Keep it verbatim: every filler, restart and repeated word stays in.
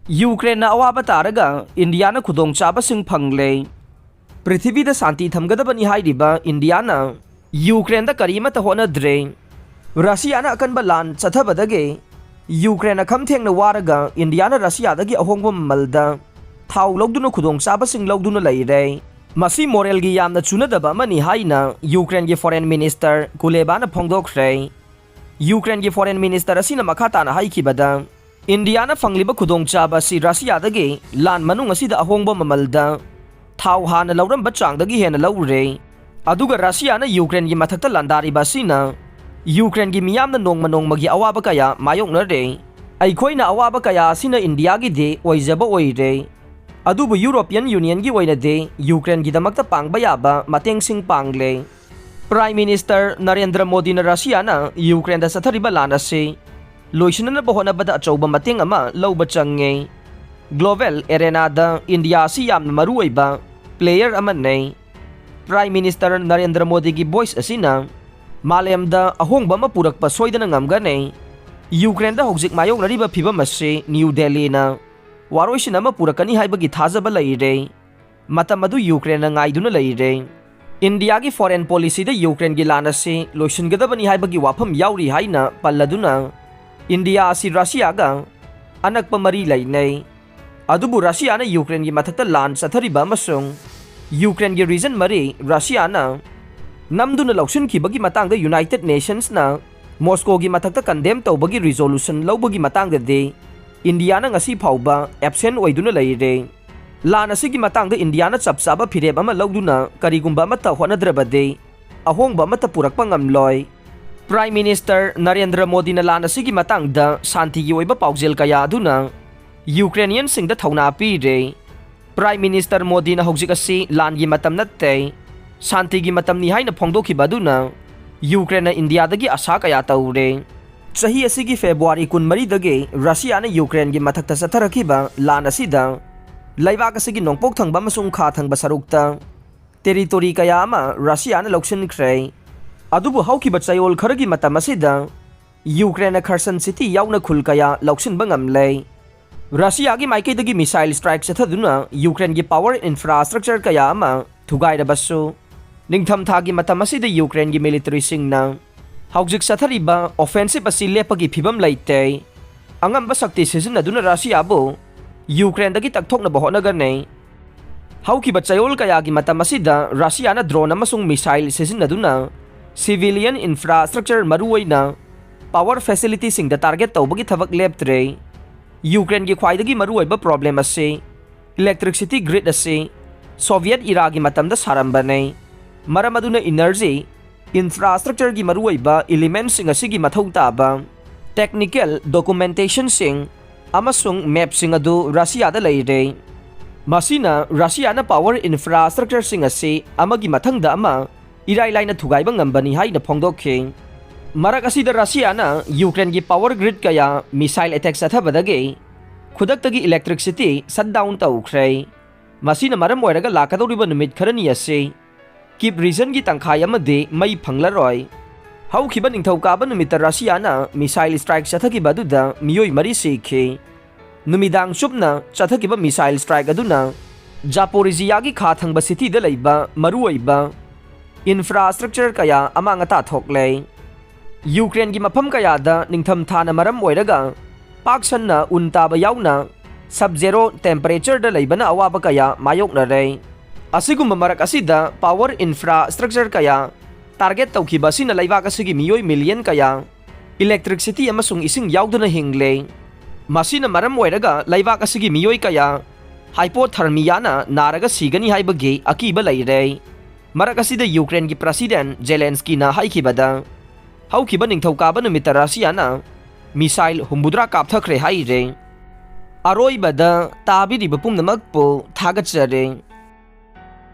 ꯌꯨꯀ꯭ꯔꯦꯟꯅ ꯑꯋꯥꯕ ꯇꯥꯔꯒ ꯏꯟꯗꯤꯌꯥꯅ ꯈꯨꯗꯣꯡꯆꯥꯕꯁꯤꯡ ꯐꯪꯂꯦ꯫ ꯄ꯭ꯔꯤꯊꯤꯕꯤꯗ ꯁꯥꯟꯇꯤ ꯊꯝꯒꯗꯕꯅꯤ ꯍꯥꯏꯔꯤꯕ ꯏꯟꯗꯤꯌꯥꯅ ꯌꯨꯀ꯭ꯔꯦꯟꯗ ꯀꯔꯤꯃꯠꯇ ꯍꯣꯠꯅꯗ꯭ꯔꯦ꯫ ꯔꯁꯤꯌꯥꯅ ꯑꯀꯟꯕ ꯂꯥꯟ ꯆꯠꯊꯕꯗꯒꯤ ꯌꯨꯀ꯭ꯔꯦꯟꯅ ꯈꯝ ꯊꯦꯡꯅ ꯋꯥꯔꯒ ꯏꯟꯗꯤꯌꯥꯅ ꯔꯁꯤꯌꯥꯗꯒꯤ ꯑꯍꯣꯡꯕ ꯃꯃꯜꯗ ꯊꯥꯎ ꯂꯧꯗꯨꯅ ꯈꯨꯗꯣꯡꯆꯥꯕꯁꯤꯡ ꯂꯧꯗꯨꯅ ꯂꯩꯔꯦ꯫ ꯃꯁꯤ ꯃꯣꯔꯦꯜꯒꯤ ꯌꯥꯝꯅ ꯆꯨꯅꯗꯕ ꯑꯃꯅꯤ ꯍꯥꯏꯅ ꯌꯨꯀ꯭ꯔꯦꯟꯒꯤ ꯐꯣꯔꯦꯟ ꯃꯤꯅꯤꯁꯇꯔ ꯀꯨꯂꯦꯕꯥꯅ ꯐꯣꯡꯗꯣꯛꯈ꯭ꯔꯦ꯫ ꯌꯨꯀ꯭ꯔꯦꯟꯒꯤ ꯐꯣꯔꯦꯟ ꯃꯤꯅꯤꯁꯇꯔ ꯑꯁꯤꯅ ꯃꯈꯥ ꯇꯥꯅ ꯍꯥꯏꯈꯤꯕꯗ, ꯏꯟꯗꯤꯌꯥꯅ ꯐꯪꯂꯤꯕ ꯈꯨꯗꯣꯡꯆꯥꯕ ꯑꯁꯤ ꯔꯁꯤꯌꯥꯗꯒꯤ ꯂꯥꯟ ꯃꯅꯨꯡ ꯑꯁꯤꯗ ꯑꯍꯣꯡꯕ ꯃꯃꯜꯗ ꯊꯥꯎ ꯍꯥꯟꯅ ꯂꯧꯔꯝꯕ ꯆꯥꯡꯗꯒꯤ ꯍꯦꯟꯅ ꯂꯧꯔꯦ꯫ ꯑꯗꯨꯒ ꯔꯁꯤꯌꯥꯅ ꯌꯨꯀ꯭ꯔꯦꯟꯒꯤ ꯃꯊꯛꯇ ꯂꯥꯟꯗꯥꯔꯤꯕ ꯑꯁꯤꯅ ꯌꯨꯀ꯭ꯔꯦꯟꯒꯤ ꯃꯤꯌꯥꯝꯅ ꯅꯣꯡꯃ ꯅꯣꯡꯃꯒꯤ ꯑꯋꯥꯕ ꯀꯌꯥ ꯃꯥꯌꯣꯛꯅꯔꯦ꯫ ꯑꯩꯈꯣꯏꯅ ꯑꯋꯥꯕ ꯀꯌꯥ ꯑꯁꯤꯅ ꯏꯟꯗꯤꯌꯥꯒꯤꯗꯤ ꯑꯣꯏꯖꯕ ꯑꯣꯏꯔꯦ꯫ ꯑꯗꯨꯕꯨ ꯌꯨꯔꯣꯄꯤꯌꯟ ꯌꯨꯅꯤꯌꯟꯒꯤ ꯑꯣꯏꯅꯗꯤ ꯌꯨꯀ꯭ꯔꯦꯟꯒꯤꯗꯃꯛꯇ ꯄꯥꯡꯕ ꯌꯥꯕ ꯃꯇꯦꯡꯁꯤꯡ ꯄꯥꯡꯂꯦ꯫ ꯄ꯭ꯔꯥꯏꯝ ꯃꯤꯅꯤꯁꯇꯔ ꯅꯔꯦꯟꯗ꯭ꯔ ꯃꯣꯗꯤꯅ ꯔꯁꯤꯌꯥꯅ ꯌꯨꯀ꯭ꯔꯦꯟꯗ ꯆꯠꯊꯔꯤꯕ ꯂꯥꯟ ꯑꯁꯤ ꯂꯣꯏꯁꯤꯟꯅꯅꯕ ꯍꯣꯠꯅꯕꯗ ꯑꯆꯧꯕ ꯃꯇꯦꯡ ꯑꯃ ꯂꯧꯕ ꯆꯪꯉꯦ꯫ ꯒ꯭ꯂꯣꯕꯦꯜ ꯑꯦꯔꯦꯅꯥꯗ ꯏꯟꯗꯤꯌꯥ ꯑꯁꯤ ꯌꯥꯝꯅ ꯃꯔꯨꯑꯣꯏꯕ ꯄ꯭ꯂꯦꯌꯔ ꯑꯃꯅꯤ꯫ ꯄ꯭ꯔꯥꯏꯝ ꯃꯤꯅꯤꯁꯇꯔ ꯅꯔꯦꯟꯗ꯭ꯔ ꯃꯣꯗꯤꯒꯤ ꯚꯣꯏꯁ ꯑꯁꯤꯅ ꯃꯥꯂꯦꯝꯗ ꯑꯍꯣꯡꯕ ꯑꯃ ꯄꯨꯔꯛꯄ ꯁꯣꯏꯗꯅ ꯉꯝꯒꯅꯤ꯫ ꯌꯨꯀ꯭ꯔꯦꯟꯗ ꯍꯧꯖꯤꯛ ꯃꯥꯌꯣꯛꯅꯔꯤꯕ ꯐꯤꯚꯝ ꯑꯁꯤ ꯅ꯭ꯌꯨ ꯗꯦꯜꯂꯤꯅ ꯋꯥꯔꯣꯏꯁꯤꯟ ꯑꯃ ꯄꯨꯔꯛꯀꯅꯤ ꯍꯥꯏꯕꯒꯤ ꯊꯥꯖꯕ ꯂꯩꯔꯦ꯫ ꯃꯇꯝ ꯑꯗꯨ ꯌꯨꯀ꯭ꯔꯦꯟꯅ ꯉꯥꯏꯗꯨꯅ ꯂꯩꯔꯦ꯫ ꯏꯟꯗꯤꯌꯥꯒꯤ ꯐꯣꯔꯦꯟ ꯄꯣꯂꯤꯁꯤꯗ ꯌꯨꯀ꯭ꯔꯦꯟꯒꯤ ꯂꯥꯟ ꯑꯁꯤ ꯂꯣꯏꯁꯤꯟꯒꯗꯕꯅꯤ ꯍꯥꯏꯕꯒꯤ ꯋꯥꯐꯝ ꯌꯥꯎꯔꯤ ꯍꯥꯏꯅ ꯄꯜꯂꯗꯨꯅ, ꯏꯟꯗꯤꯌꯥ ꯑꯁꯤ ꯔꯁꯤꯌꯥꯒ ꯑꯅꯛꯄ ꯃꯔꯤ ꯂꯩꯅꯩ꯫ ꯑꯗꯨꯕꯨ ꯔꯁꯤꯌꯥꯅ ꯌꯨꯀ꯭ꯔꯦꯟꯒꯤ ꯃꯊꯛꯇ ꯂꯥꯟ ꯆꯠꯊꯔꯤꯕ ꯑꯃꯁꯨꯡ ꯌꯨꯀ꯭ꯔꯦꯟꯒꯤ ꯔꯤꯖꯟ ꯃꯔꯤ ꯔꯁꯤꯌꯥꯅ ꯅꯝꯗꯨꯅ ꯂꯧꯁꯤꯟꯈꯤꯕꯒꯤ ꯃꯇꯥꯡꯗ ꯌꯨꯅꯥꯏꯇꯦꯗ ꯅꯦꯁꯟꯁꯅ ꯃꯣꯁꯀꯣꯒꯤ ꯃꯊꯛꯇ ꯀꯟꯗꯦꯝ ꯇꯧꯕꯒꯤ ꯔꯤꯖꯣꯂꯨꯁꯟ ꯂꯧꯕꯒꯤ ꯃꯇꯥꯡꯗꯗꯤ ꯏꯟꯗꯤꯌꯥꯅ ꯉꯁꯤ ꯐꯥꯎꯕ ꯑꯦꯕꯁꯦꯟ ꯑꯣꯏꯗꯨꯅ ꯂꯩꯔꯦ꯫ ꯂꯥꯟ ꯑꯁꯤꯒꯤ ꯃꯇꯥꯡꯗ ꯏꯟꯗꯤꯌꯥꯅ ꯆꯞ ꯆꯥꯕ ꯐꯤꯔꯦꯞ ꯑꯃ ꯂꯧꯗꯨꯅ ꯀꯔꯤꯒꯨꯝꯕ ꯑꯃꯠꯇ ꯍꯣꯠꯅꯗ꯭ꯔꯕꯗꯤ ꯑꯍꯣꯡꯕ ꯑꯃꯠꯇ ꯄꯨꯔꯛꯄ ꯉꯝꯂꯣꯏ꯫ ꯄ꯭ꯔꯥꯏꯝ ꯃꯤꯅꯤꯁꯇꯔ ꯅꯔꯦꯟꯗ꯭ꯔ ꯃꯣꯗꯤꯅ ꯂꯥꯟ ꯑꯁꯤꯒꯤ ꯃꯇꯥꯡꯗ ꯁꯥꯟꯇꯤꯒꯤ ꯑꯣꯏꯕ ꯄꯥꯎꯖꯦꯜ ꯀꯌꯥ ꯑꯗꯨꯅ ꯌꯨꯀ꯭ꯔꯦꯅꯤꯌꯟꯁꯤꯡꯗ ꯊꯧꯅꯥ ꯄꯤꯔꯦ꯫ ꯄ꯭ꯔꯥꯏꯝ ꯃꯤꯅꯤꯁꯇꯔ ꯃꯣꯗꯤꯅ ꯍꯧꯖꯤꯛ ꯑꯁꯤ ꯂꯥꯟꯒꯤ ꯃꯇꯝ ꯅꯠꯇꯦ, ꯁꯥꯟꯇꯤꯒꯤ ꯃꯇꯝꯅꯤ ꯍꯥꯏꯅ ꯐꯣꯡꯗꯣꯛꯈꯤꯕ ꯑꯗꯨꯅ ꯌꯨꯀ꯭ꯔꯦꯟꯅ ꯏꯟꯗꯤꯌꯥꯗꯒꯤ ꯑꯁꯥ ꯀꯌꯥ ꯇꯧꯔꯦ꯫ ꯆꯍꯤ ꯑꯁꯤꯒꯤ ꯐꯦꯕ꯭ꯔꯨꯋꯥꯔꯤ ꯀꯨꯟꯃꯔꯤꯗꯒꯤ ꯔꯁꯤꯌꯥꯅ ꯌꯨꯀ꯭ꯔꯦꯟꯒꯤ ꯃꯊꯛꯇ ꯆꯠꯊꯔꯛꯈꯤꯕ ꯂꯥꯟ ꯑꯁꯤꯗ ꯂꯩꯕꯥꯛ ꯑꯁꯤꯒꯤ ꯅꯣꯡꯄꯣꯛ ꯊꯪꯕ ꯑꯃꯁꯨꯡ ꯈꯥ ꯊꯪꯕ ꯁꯔꯨꯛꯇ ꯇꯦꯔꯤꯇꯣꯔꯤ ꯀꯌꯥ ꯑꯃ ꯔꯁꯤꯌꯥꯅ ꯂꯧꯁꯤꯟꯈ꯭ꯔꯦ꯫ ꯑꯗꯨꯕꯨ ꯍꯧꯈꯤꯕ ꯆꯌꯣꯜ ꯈꯔꯒꯤ ꯃꯇꯝ ꯑꯁꯤꯗ ꯌꯨꯀ꯭ꯔꯦꯟꯅ ꯈꯔꯁꯟ ꯁꯤꯇꯤ ꯌꯥꯎꯅ ꯈꯨꯜ ꯀꯌꯥ ꯂꯧꯁꯤꯟꯕ ꯉꯝꯂꯦ꯫ ꯔꯁꯤꯌꯥꯒꯤ ꯃꯥꯏꯀꯩꯗꯒꯤ missile strike ꯆꯠꯊꯗꯨꯅ ꯌꯨꯀ꯭ꯔꯦꯟꯒꯤ power infrastructure ꯀꯌꯥ ꯑꯃ ꯊꯨꯒꯥꯏꯔꯕꯁꯨ, ꯅꯤꯡꯊꯝꯊꯥꯒꯤ ꯃꯇꯝ ꯑꯁꯤꯗ ꯌꯨꯀ꯭ꯔꯦꯟꯒꯤ militaryꯁꯤꯡꯅ ꯍꯧꯖꯤꯛ ꯆꯠꯊꯔꯤꯕ offensive ꯑꯁꯤ ꯂꯦꯞꯄꯒꯤ ꯐꯤꯕꯝ ꯂꯩꯇꯦ꯫ ꯑꯉꯝꯕ ꯁꯛꯇꯤ ꯁꯤꯖꯤꯟꯅꯗꯨꯅ ꯔꯁꯤꯌꯥꯕꯨ ꯌꯨꯀ꯭ꯔꯦꯟꯗꯒꯤ ꯇꯛꯊꯣꯛꯅꯕ ꯍꯣꯠꯅꯒꯅꯤ꯫ ꯍꯧꯈꯤꯕ ꯆꯌꯣꯜ ꯀꯌꯥꯒꯤ ꯃꯇꯝ ꯑꯁꯤꯗ ꯔꯁꯤꯌꯥꯅ drone ꯑꯃꯁꯨꯡ missile ꯁꯤꯖꯤꯟꯅꯗꯨꯅ civilian infrastructure, ꯃꯔꯨꯑꯣꯏꯅ power facilityꯁꯤꯡꯗ target ꯇꯧꯕꯒꯤ ꯊꯕꯛ ꯂꯦꯞꯇ꯭ꯔꯦ꯫ ꯌꯨꯀ꯭ꯔꯦꯟꯒꯤ ꯈ꯭ꯋꯥꯏꯗꯒꯤ ꯃꯔꯨꯑꯣꯏꯕ problem ꯑꯁꯤ electricity grid ꯑꯁꯤ Soviet eraꯒꯤ ꯃꯇꯝꯗ ꯁꯥꯔꯝꯕꯅꯤ꯫ ꯃꯔꯝ ꯑꯗꯨꯅ energy infrastructureꯒꯤ ꯃꯔꯨꯑꯣꯏꯕ elementꯁꯤꯡ ꯑꯁꯤꯒꯤ ꯃꯊꯧ ꯇꯥꯕ technical documentationꯁꯤꯡ ꯑꯃꯁꯨꯡ mapꯁꯤꯡ ꯑꯗꯨ ꯔꯁꯤꯌꯥꯗ ꯂꯩꯔꯦ꯫ ꯃꯁꯤꯅ ꯔꯁꯤꯌꯥꯅ power infrastructureꯁꯤꯡ ꯑꯁꯤ ꯑꯃꯒꯤ ꯃꯊꯪꯗ ꯑꯃ ꯏꯔꯥꯏ ꯂꯥꯏꯅ ꯊꯨꯒꯥꯏꯕ ꯉꯝꯕꯅꯤ ꯍꯥꯏꯅ ꯐꯣꯡꯗꯣꯛꯈꯤ꯫ ꯃꯔꯛ ꯑꯁꯤꯗ ꯔꯁꯤꯌꯥꯅ ꯌꯨꯀ꯭ꯔꯦꯟꯒꯤ power grid ꯀꯌꯥ missile attack ꯆꯠꯊꯕꯗꯒꯤ ꯈꯨꯗꯛꯇꯒꯤ electricity shutdown ꯇꯧꯈ꯭ꯔꯦ꯫ ꯃꯁꯤꯅ ꯃꯔꯝ ꯑꯣꯏꯔꯒ ꯂꯥꯛꯀꯗꯧꯔꯤꯕ ꯅꯨꯃꯤꯠ ꯈꯔꯅꯤ ꯑꯁꯤ Kyiv regionꯒꯤ ꯇꯪꯈꯥꯏ ꯑꯃꯗꯤ ꯃꯩ ꯐꯪꯂꯔꯣꯏ꯫ ꯍꯧꯈꯤꯕ ꯅꯤꯡꯊꯧꯀꯥꯕ ꯅꯨꯃꯤꯠꯇ ꯔꯁꯤꯌꯥꯅ missile strike ꯆꯠꯊꯈꯤꯕ ꯑꯗꯨꯗ ꯃꯤꯑꯣꯏ ꯃꯔꯤ ꯁꯤꯈꯤ꯫ ꯅꯨꯃꯤꯗꯥꯡ ꯆꯨꯞꯅ ꯆꯠꯊꯈꯤꯕ missile strike ꯑꯗꯨꯅ ꯖꯥꯄꯣꯔꯤꯖꯤꯌꯥꯒꯤ ꯈꯥ ꯊꯪꯕ cityꯗ ꯂꯩꯕ ꯃꯔꯨꯑꯣꯏꯕ infrastructure ꯀꯌꯥ ꯑꯃꯥꯡ ꯑꯇꯥ ꯊꯣꯛꯂꯦ꯫ ꯌꯨꯀ꯭ꯔꯦꯟꯒꯤ ꯃꯐꯝ ꯀꯌꯥꯗ ꯅꯤꯡꯊꯝꯊꯥꯅ ꯃꯔꯝ ꯑꯣꯏꯔꯒ ꯄꯥꯛ ꯁꯟꯅ ꯎꯟ ꯇꯥꯕ ꯌꯥꯎꯅ sub-zero temperatureꯗ ꯂꯩꯕꯅ ꯑꯋꯥꯕ ꯀꯌꯥ ꯃꯥꯌꯣꯛꯅꯔꯦ꯫ ꯑꯁꯤꯒꯨꯝꯕ ꯃꯔꯛ ꯑꯁꯤꯗ power infrastructure ꯀꯌꯥ target ꯇꯧꯈꯤꯕ ꯑꯁꯤꯅ ꯂꯩꯕꯥꯛ ꯑꯁꯤꯒꯤ ꯃꯤꯑꯣꯏ million ꯀꯌꯥ electricity ꯑꯃꯁꯨꯡ ꯏꯁꯤꯡ ꯌꯥꯎꯗꯅ ꯍꯤꯡꯂꯦ꯫ ꯃꯁꯤꯅ ꯃꯔꯝ ꯑꯣꯏꯔꯒ ꯂꯩꯕꯥꯛ ꯑꯁꯤꯒꯤ ꯃꯤꯑꯣꯏ ꯀꯌꯥ hypothermiaꯅ ꯅꯥꯔꯒ ꯁꯤꯒꯅꯤ ꯍꯥꯏꯕꯒꯤ ꯑꯀꯤꯕ ꯂꯩꯔꯦ꯫ ꯃꯔꯛ ꯑꯁꯤꯗ ꯌꯨꯀ꯭ꯔꯦꯟꯒꯤ president Zelenskyꯅ ꯍꯥꯏꯈꯤꯕꯗ, ꯍꯧꯈꯤꯕ ꯅꯤꯡꯊꯧꯀꯥꯕ ꯅꯨꯃꯤꯠꯇ ꯔꯁꯤꯌꯥꯅ missile ꯍꯨꯝꯐꯨꯇꯔꯥ ꯀꯥꯞꯊꯈ꯭ꯔꯦ ꯍꯥꯏꯔꯦ꯫ ꯑꯔꯣꯏꯕꯗ ꯇꯥꯕꯤꯔꯤꯕ ꯄꯨꯝꯅꯃꯛꯄꯨ ꯊꯥꯒꯠꯆꯔꯤ꯫